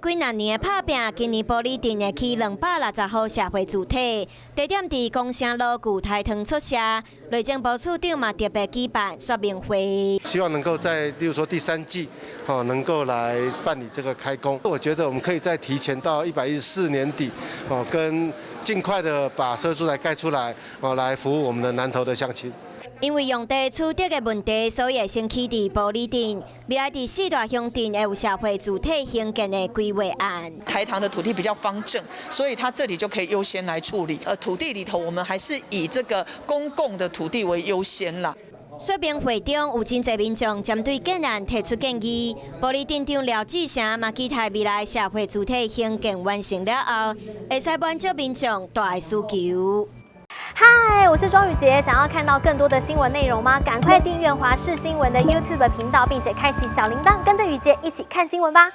幾若年的拍拚，今年埔里鎮會起260戶社會住宅，地點佇公城路舊台糖宿舍。內政部處長嘛特別舉辦說明會，希望能夠在，例如說第三季，哦，能夠來辦理這個開工。我覺得我們可以再提前到114年底，哦，跟盡快的把社會住宅蓋出來，哦，來服務我們的南投的鄉親。因為用地取得的問題，所以會先起佇埔里鎮。未來佇四大鄉鎮會有社會住宅興建的規劃案。台糖的土地比較方正，所以它這裡就可以優先來處理。土地裡頭，我們還是以這個公共的土地為優先啦。說明會中有真濟民眾針對建案提出建議。埔里鎮長廖志成嘛期待未來社會住宅興建完成了後，會使滿足民眾大的需求。嗨，我是莊宇傑，想要看到更多的新聞內容嗎？趕快訂閱華視新聞的 YouTube 頻道，並且開啟小鈴鐺，跟着宇傑一起看新聞吧。